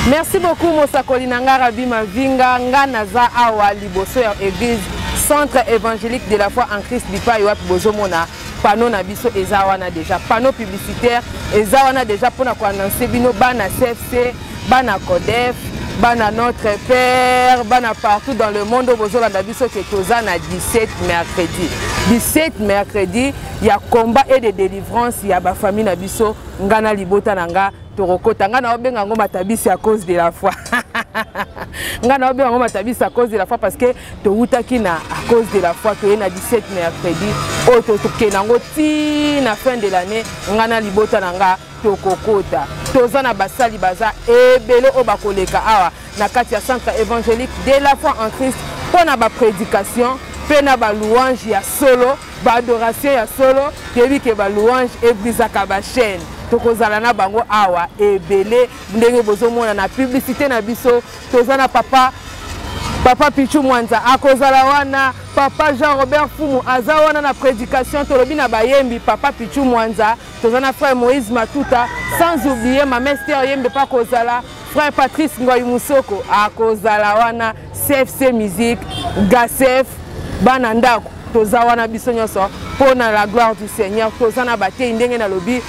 Merci beaucoup mosakoli na nga Rabi Mavinga, nga naza awa liboso ya église Centre évangélique de la foi en Christ bipai wapi bozomona panneau na biso eza wana déjà, panneau publicitaire eza wana déjà mpona koannonce bino bana CFC, bana CODEF, bana Notre Père, bana partout dans le monde oyo bozolanda biso ke toza na 17 mercredi, 17 mercredi ya combat et de délivrance ya bafamille na biso. Nga na libota na nga tokokota. Nga na obenga yango matabisi à cause de la foi. Nga na obenga yango matabisi à cause de la foi parce que towutaki na à cause de la foi, toye na 17 mercredi oyo tokende yango ti na fin de l'année. Nga na libota na nga tokokota. Toza na basali baza ebele oyo bakoleka awa na kati ya Centre évangélique de la foi en Christ mpo na baprédication mpe na balouange ya solo, baadoration ya solo. Toyebi ke balouange ebrisaka bachaîne. Tokozala na bango awa ebele ndenge bozomona na publicité na biso. Toza na papa Pichu Mwanza akozala wana, papa Jean Robert Fumu aza wana na prédication, tolobi na bayembi papa Pichu Mwanza, toza na frère Moïse Matuta, sans oublier mama Esther Yembe pa kozala, frère Patrice Ngoy Musoko akozala wana, CFC Musique, Gasef, bana ndako toza wana biso nyonso mpo na la gloire du Seigneur. Toza na batei ndenge nalobi,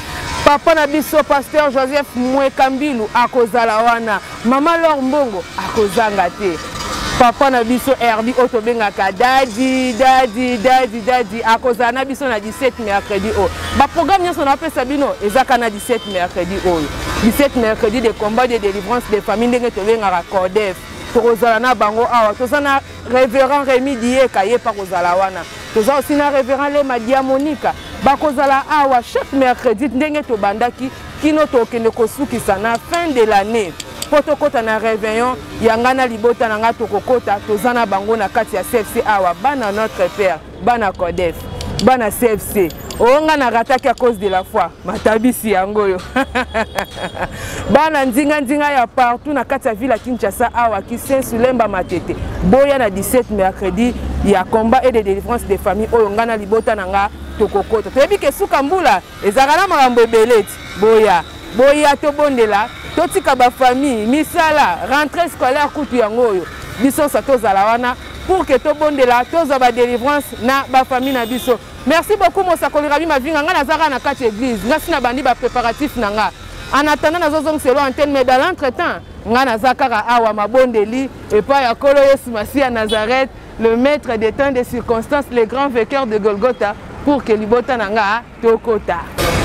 papa na biso pasteur Joseph Mwekambilu akozala wana, mama Lor Mbongo akozanga te, papa na biso Herbi oyo tobengaka dadi dadi dadi dadi akozala na biso na 17 mercredi oyo. Baprogramme nyonso napesa bino ezaka na 17 mercredi oyo, 17 mercredi de combat de délivrance de famille ndenge tobengaka CODEF. Tokozala na bango awa. Toza na révérend Rémi Dieka, ye pa kozala wana. Toza aussi na révérend Lema Diamonika, bakozala awa chaque mercredi ndenge tobandaki kino tokende kosukisa na fin de l'année mpo tokɔta na réveillon ya ngai na libota na ngai tokokota. Toza na bango na kati ya CFC awa, bana Notre Père, bana CODEF, bana CFC oyo ngai narataki à cause de la foi. Matabisi yango oyo, bana nzinga-nzinga ya partout na kati ya ville ya Kinshasa awa, Kisensu, Lemba, Matete, boya na 17 mercredi ya combat et de délivrance des familles oyo ngai na libota na nga tokokota. Toyebi ke suka mbula ezalaka na makambo ebele ti boya, boya tobondela, totika bafamille, misala, rentrée scolaire kutu yango oyo, biso nyonso tozala wana pour ke tobondela, tozwa badélivrance na bafamille na biso. Merci beaucoup mosakoli Rabi Mavinga. Ngai naza kaka na kati ya église, nga si na bandi bapréparatif na nga. En attendant nazozongiselo antenne, mais dans l'entretemps ngai naza kaka awa, mabondeli epai ya Nkolo Yesu Masiya Nazareth, le maître des temps des circonstances, le grand vainqueur de Golgotha, pour que libota na nga tokota.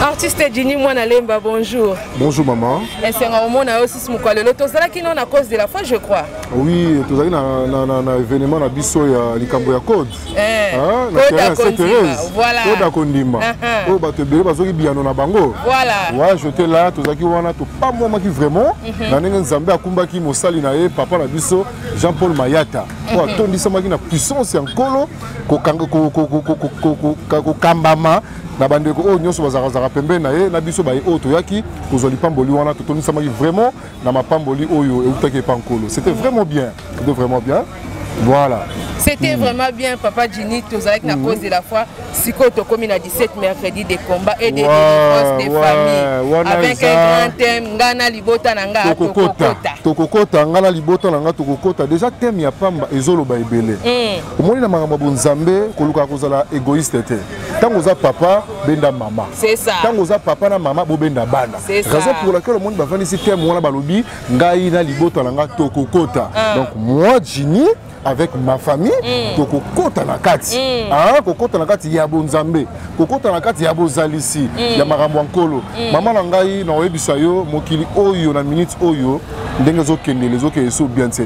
Artiste Jini Mwana Lemba, bonjour. Bonjour maman. Esenga omona yo susu mokwa lelo. Tozalaki no na cause de la foi, je crois. Oui, tozalaki na événement na biso ya likambo ya code. Eh, Ah, na code terrain ya ya Saint kondima. Thérèse. Voilà. Code ya kondima. Oyo bato ebele bazwaki biyano na bango. Voilà. Ouais, j'étais là, tozalaki wana, topamwamaki vraiment na ndenge Nzambe akumbaki mosali na ye, papa na biso Jean-Paul Mayata. Oyo atondisamaki na puissance ya Nkolo, kokambama na bandeko oyo nyonso bazalaka pembeni na ye na biso baye oyo toyaki kozwa lipamboli wana, totondisamaki vraiment na mapamboli oyo eutaki epa Nkolo. C'était vraiment bien, c'était vraiment bien. Voilà. C'était vraiment bien, Papa Jini, tozalaki na cause de la foi. Sikoyo tokomi na 17 mercredi de combat et de délivrance des familles. Wana avec un grand thème, nga na libota na nga tokokota. Tokokota. Tokokota, nga na libota na nga tokokota. Déjà thème ya pamba ezoloba ebele. Omoni na makambo ya bonzambe, koluka kozala égoïste te. Ntango oza papa, benda mama. C'est ça. Ntango oza papa na mama, bobenda bana. C'est ça. Raison pour laquelle omoni bavandisi thème wana, balobi ngai na libota na nga tokokota. Donc moi Jini avec ma famille tokokota na kati, ah, kokota na kati ya bonzambe, kokota na kati ya bozalisi ya makambo ya Nkolo. Mama na ngai, na oyebisa yo, mokili oyo na minute oyo ndenge ezokendele, ezokende so bien te.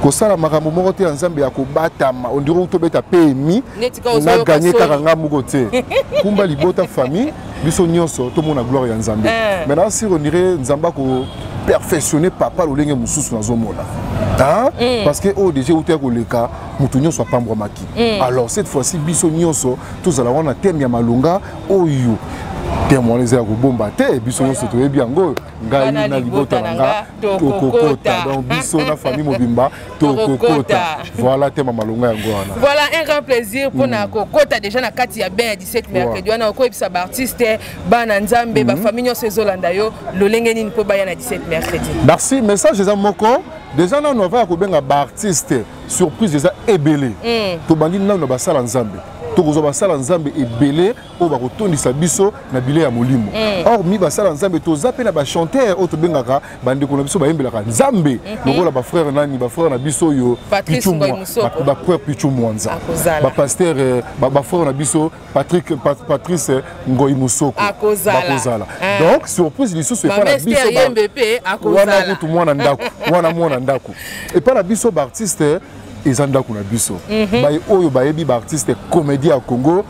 Kosala makambo moko te ya Nzambe ya kobatama, on dirait tobeta PMI Neti ka na ozoyoka ganye soni. Kaka nga moko te, kumba libota, famille, biso nyonso tomona gloire ya Nzambe. Maintenant si on dirait Nzambe ako perfectionner papa lolenge mosusu nazomona. Hein? Parce que oyo déjà euti ya koleka, moto nyonso apambwamaki. Alors cette fois-ci biso nyonso tozala wana, thème ya malonga oyo. Thème wana eza ya kobomba te, biso nyonso toyebi yango. Ngai na libota na nga tokokota. Donc biso na famille mobimba tokokota. Voilà thème ya malonga yango wana. Voilà, un grand plaisir mpona kokota déjà na kati ya bain ya 17 mercredi wana. Okoyebisa baartiste, bana Nzambe, bafamille nyonso ezolanda yo, lolenge nini mpo baya na 17 mercredi? Merci. Message eza moko déjà. Nano avant ya kobenga baartiste, surprise eza ebele. Tobandi nano na basala Nzambe. Tokozwa basala Nzambe ebele oyo bakotondisa biso na bilei ya molimo. Hormis basala Nzambe, toza mpe na bachanteur oyo tobengaka bandeko na biso bayembelaka Nzambe, lokola bafrère nani, bafrère na biso oyo, bafrère Pichu Mwanza, bapasteur, bafrère na biso Patrick, Patrice Ngoi Musoko bakozala. Donc surprise lisusu epa na biso wana kutu mwana ndako wana, mwana ndako epa na biso baartiste, eza ndako na biso. Baye oyo bayebi baartiste comédie ya Congo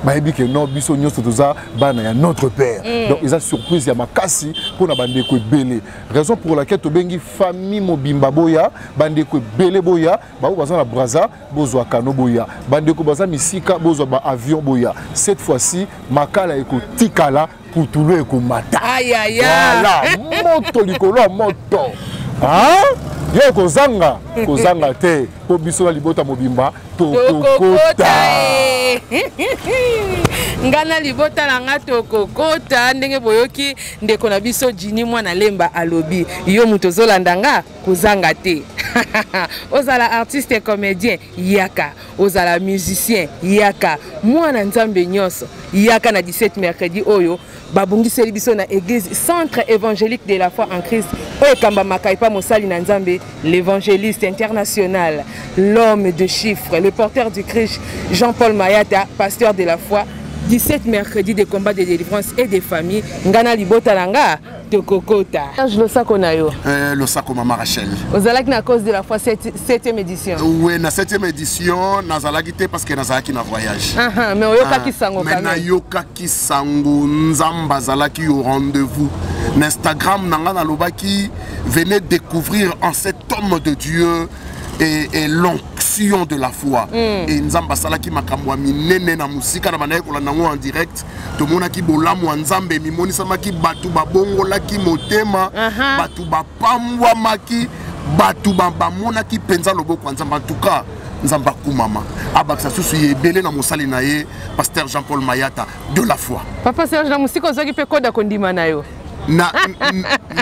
bayebi ke non, biso nyonso toza bana ya notre père. Donc eza surprise ya makasi mpona bandeko ebele, raison pour laquelle tobengi famille mobimba boya, bandeko ebele boya, bango baza na Braza bozwa kano boya, bandeko baza misika bozwa baavion boya. Cette fois-ci makala ekotikala, putulu ekomata. Voilà, moto likolo ya moto yo kozanga kozanga te, mpo biso na libota mobimba tokokota. Nga na libota na nga tokokota. Ndenge boyoki ndeko na biso Jini Mwana Lemba alobi, yo moto ozolanda nga, kozanga te. Ozala artiste comédien, yaka. Ozala musicien, yaka. Mwana Nzambe nyonso, yaka na 17 mercredi oyo babongiseli biso na église Centre évangélique de la foi en Christ, oyo ekambamaka epa mosali na Nzambe, l'évangéliste international, l'homme de chiffres, le porteur du Christ, Jean-Paul Mayata, pasteur de la foi. 17 mercredi de combat de délivrance et des familles, nga na libota na nga tokokota. Losako na yo. Losako mama Rachel. Ozalaki na Cause de la foi 7e édition? Oui, na 7e édition nazalaki te parce que nazalaki na voyage. Mais oyokaki sango? Mais nayokaki sango. Nzambe azalaki au rendez-vous. Na Instagram na nga nalobaki: venez découvrir en cet homme de Dieu et l'onction de la foi. Et Nzambe asalaki makambo ya minene na mosika na bandaki kolanda yango en direct. Tomonaki bolamu ya Nzambe emimonisamaki, bato babongolaki motema, bato bapambwamaki, bato bamonaki mpenza loboko ya Nzambe. En tout cas, Nzambe akumama, abakisa susu ye ebele na mosali na ye, pasteur Jean Paul Mayata de la foi. Papa Serge, na mosika ozwaki mpe koda kondima na yo?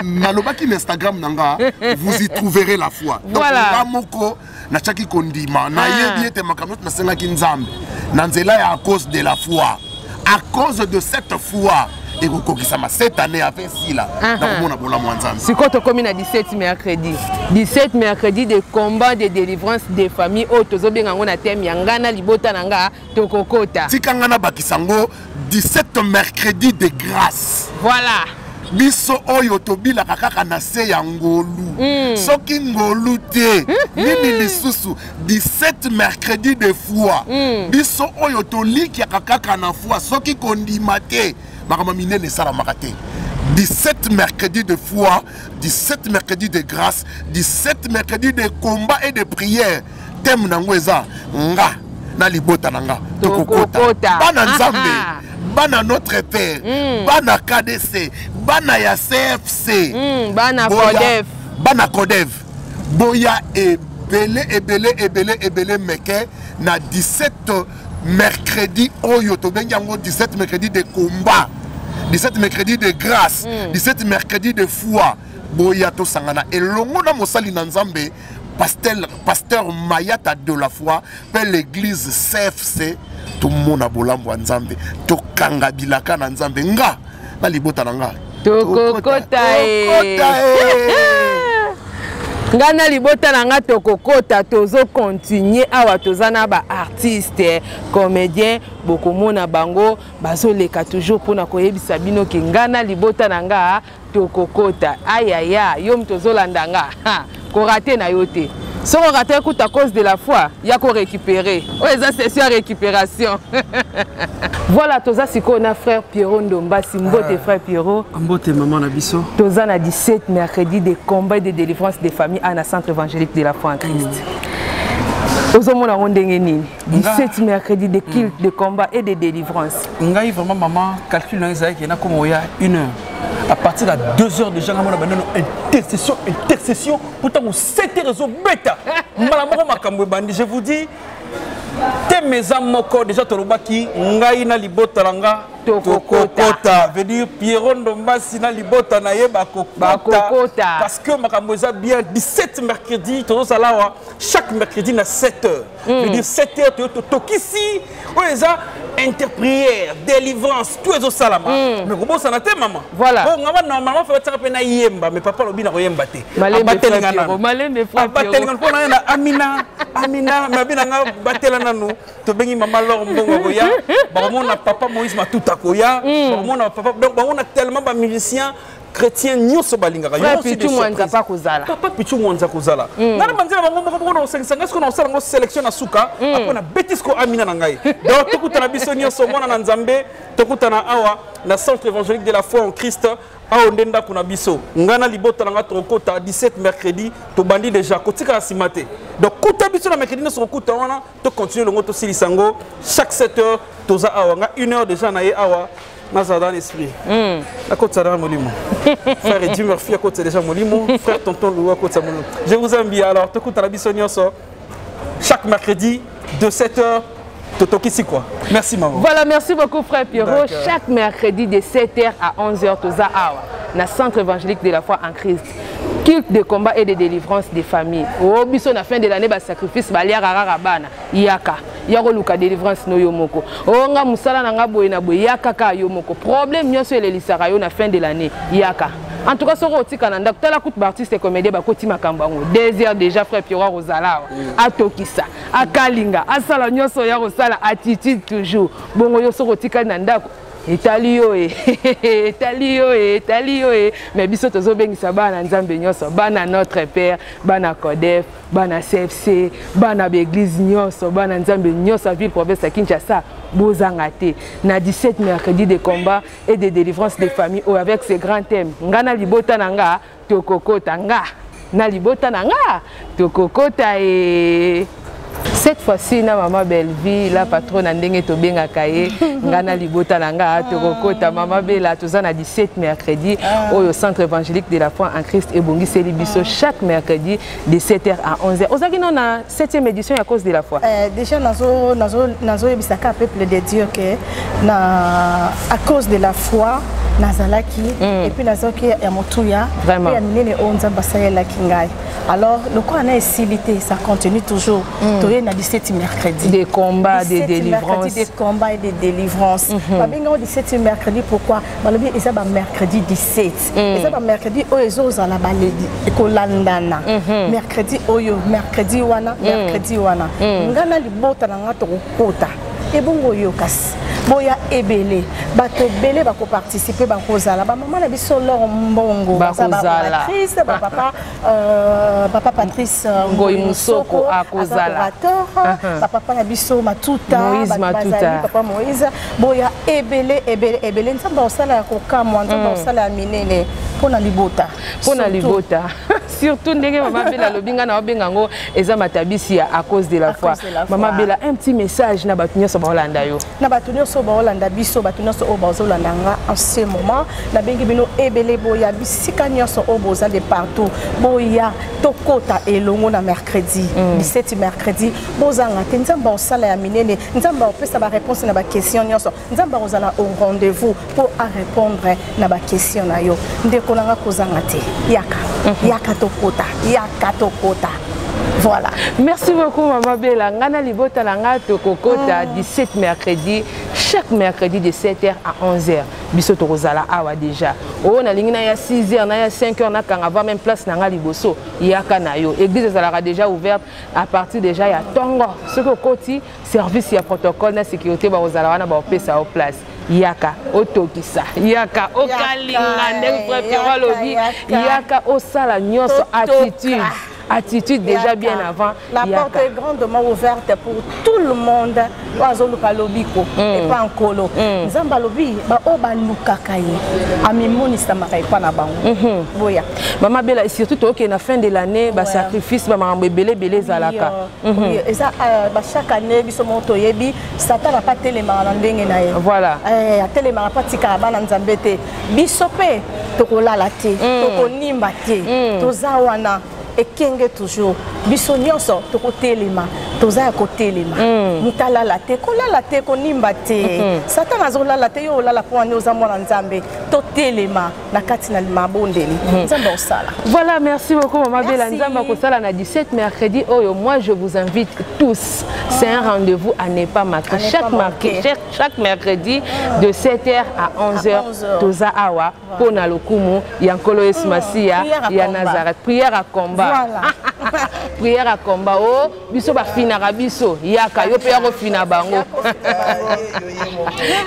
Nalobaki na Instagram na nga: vous y trouverez la foi. Donc nga moko natiaki kondima, nayebi ete makambo nyonso nasengaki Nzambe na nzela ya à cause de la foi, à cause de cette foi, ekokokisama cette année. Ape esila, nakomona bolamu ya Nzambe. Sikoyo tokomi na 17 mercredi, 17 mercredi de combat de délivrance des familles, oyo tozobenga yango na thème ya nga na libota na nga tokokota. Tika nga nabakisa yango: 17 mercredi de grâce. Biso oyo tobilaka kaka na se ya ngolu, soki ngolu te, nini lisusu? 17 mercredi de foi. Biso oyo tolikiaka kaka na foi, soki kondima te, makambo minene esalamaka te. 17 mercredi de foi, 17 mercredi de grâce, 17 mercredi de combat et de prière. Thème nango eza nga na libota na nga tokokota. Bana Nzambe, bana notre père, bana KDC, bana ya CFC, bana Kodev. Bana Kodev, boya ebele ebele ebele ebele meke na 17 mercredi oyo tobengi yango 17 mercredi de combat, 17 mercredi de grâce, 17 mercredi de foi. Boya tosangana elongo na mosali na Nzambe, pasteur Mayata de la foi, mpe l'église CFC. Tomona bolambo ya Nzambe, tokanga bilaka na Nzambe. Nga na libota na nga tokokota e. Nga na libota na nga tokokota. Tozocontinue awa, toza na baartiste comédien, bokomona bango bazoleka toujours mpona koyebisa bino ke nga na libota na nga tokokota. Ayaya, yo moto ozolanda nga, korater na yo te. Soki orater kuta cause de la foi, ya korécupérer. Oyo eza session ya récupération. Voilà, toza sikoyo na frère Pierrot Ndombasi. Mbote, frère Pierrot. Mbote, mama na biso. Toza na 17 mercredi de combat et de délivrance des familles à na Centre évangélique de la foi en Christ. Ozomona yango ndenge nini, 17 mercredi de culte, de combat et de délivrance? Ngai vraiment, maman, calcul na ezalaki nakoma oya une heure. À partir ya 2 heures déjà, ngamona bandano intercession, intercession, po ntango 7 heures ezobeta, mbala moko makambo ebandi. Je vous dis, thème eza moko déjà, tolobaki: ngai na libota na nga tokokota. Veut dire Pierrot Ndombasi na libota na ye bakokota, parce que makambo eza bien. 17 mercredi, tozozala awa chaque mercredi na 7 heures. Veut dire 7 heures toyo totokisi oyo eza interprière, délivrance, tout ezosalama. Mais kobosana te, mama. Voilà. Bon, ngama normalement fe batiaka mpe nayemba, mais papa alobi na koyemba te. Abatelinga nanu, abatelinga mpo na ye na amina amina. Me abi nanga batela nanu. Tobengi mama Lor Mbongo koya, bakomona papa Moïse Matuta koya, bakomona papa, donc bakomona tellement bamusicien chrétien nyonso balingaka. Pichu Mwanza pa kozala. Papa Pichu Mwanza kozala. Nga na banzela bango moko moko na kosangisa ngai. Siko na kosala yango sélection na suka, après na betisi ko amina na ngai. Donc tokutana biso nyonso, mwana na Nzambe, tokutana awa na Centre évangélique de la foi en Christ. Awa nde ndako na biso. Ngai na libota na ngai tokokota 17 mercredi. Tobandi déjà, kotikala nsima te. Donc kuta biso na mercredi nyonso, kokuta wana, tocontinue longo, tosilisa yango. Chaque 7 heures toza awa. Nga une heure déjà na ye awa, nazala dans l'esprit, nakotisa dans molimo. Frère Eddie Murphy akotisa déjà molimo, frère tonton Lou akotisa molimo. Je vous aime bien. Alors tokutana biso nyonso chaque mercredi de 7 heures, totokisi quoi. Merci, maman. Voilà, merci beaucoup, frère Pierrot. Chaque mercredi de 7h à 11h, toza awa na Centre évangélique de la foi en Christ, culte de combat et de délivrance des familles. O biso na fin de l'année, basacrifice baliaka kaka bana. Yaka ya koluka délivrance no yo moko. O nga mosala na nga boye na boye, yaka kaka yo moko. Problème nyonso elelisaka yo na fin de l'année, yaka. En tout cas, soki otika na ndako, tala kutu baartiste comédien bakoti makambo yango. 2 heures déjà, frère Pierrot kozala awa, atokisa, akalinga, asala nyonso ya kosala, attitude toujours bongo. Yo soki otikali na ndako, etali yo e, etali yo e, etali yo e. Mais biso tozobengisa bana na Nzambe nyonso, bana Notre Père, bana Codef, bana CFC, bana baeglise nyonso, bana Nzambe nyonso ya ville province ya Kinshasa, bozanga te na 17 mercredi de combat et de délivrance des familles oyo, avec ce grand thème: nga na libota na nga tokokota, nga na libota na nga tokokota. E cette fois-ci na mama Bellevie, la patronne, na ndenge tobengaka ye, nga na libota na nga tokokota. Mama Bela, toza na 17 mercredi oyo Centre évangélique de la foi en Christ ebongiseli biso chaque mercredi de 7h à 11h. Ozalaki no na 7e édition ya Cause de la foi? Déjà nazoyebisaka peuple de Dieu que na À cause de la foi nazalaki, et puis nazalaki ya motuya mpe ya minene oyo Nzambe asalelaki ngai. Alors lokola na esili te, ça continue toujours. Toye na 17 mercredi des combats, des délivrances. Des combats et des délivrances. Babengango 17 mercredi pourquoi? Balobi eza bamercredi 17, eza bamercredi oyo ezozala baledi ekolandana, mercredi oyo, mercredi wana, mercredi wana. Nga na libota na nga tokokota. Ebongo oyo kasi boya ebele, bato ebele bakoparticipe, bakozala bamama na biso Lor Mbongo, bakozala. Bapapa, papa Patrice Ngoi Musoko akozala. Orateur, bapapa na biso Matuta. Moïse Matuta. Papa Moïse. Boya ebele, ebele, ebele. Nzambe osala ya kokamwa, Nzambe osala ya minene mpo na libota. Mpo na libota surtout. Ndenge mama Bela alobi, ngai na obenga yango eza matabisi ya À cause de la foi. Mama Bela, un petit message na bato nyonso baolanda yo. Na bato nyonso baolanda biso, bato nyonso oyo bazolanda nga en ce moment, nabengi bino ebele. Boya bisika nyonso oyo boza, de partout, boya tokota elongo na mercredi 17 mercredi. Bozanga te. Nzambe osala ya minene, Nzambe opesa baréponse na baquestion nyonso. Nzambe akozala au rendez-vous mpo arépondre na baquestion na yo. Ndeko na nga, kozanga te, yaka, yaka tokota, yaka tokota. Voilà. Merci beaucoup, Mama Bella. Nga na libota na nga tokokota 17 mercredi, chaque mercredi de 7h à 11h. Biso tokozala awa déjà. Oyo nalingi na ya 6h, na ya 5h, nakanga va même place na nga liboso. Yaka na yo. Église ezalaka déjà ouverte à partir déjà ya tongo. Soki okoti, service ya protocole na sécurité bakozala wana, baopesa yo place. Yaka otokisa, yaka okalinga ndenge frère Pierrot alobi, yaka osala nyonso, attitude, attitude déjà bien avant. La porte est grandement ouverte pour tout Tout le monde oyo azoluka lobiko epa Nkolo. Nzambe alobi baoyo balukaka ye amimonisamaka epa na bango. Boya. Mama Bella, et surtout tokende na fin de l'année, basacrifice, bamakambo ebele ebele ezalaka. Oui, eza chaque année biso moko toyebi Satan apa atelemaka na ndenge na ye. Atelemaka mpo atikaka bana Nzambe te. Biso mpe tokolala te, tokonimba te, toza wana ekenge toujours. Biso nyonso tokotelema, toza ya kotelema. Moto alala te, kolala te, konimba te. Satan azolala te, yo olala mpo wani? Oza mwana Nzambe. Totelema na kati na mabondeli, Nzambe osala. Voilà, merci beaucoup, Maman Bella. Nzambe akosala na 17 mercredi oyo. Moi, je vous invite tous. C'est un rendez-vous à ne pas manquer. À ne Chaque, pas manquer. Chaque mercredi de 7h à 11h, À 11h. toza awa pona lokumu ya Nkolo Yesu Masiya Prière à ya combat. Nazareth. Prière à combat. Voilà. Prière à combat. Oh, biso bafinaka biso. Yaka, yo pe ya kofina bango.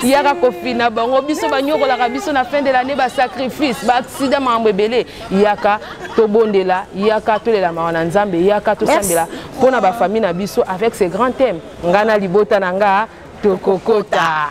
Yaka kofina bango. Biso banyokolaka biso na fin de l'année, ba sacrifice, ba accident, makambo ebele. Yaka tobondela, yaka tolela mawa na Nzambe, yaka tosambela mpona bafamille na biso avec ces grands thèmes. Nga na libota na nga tokokota.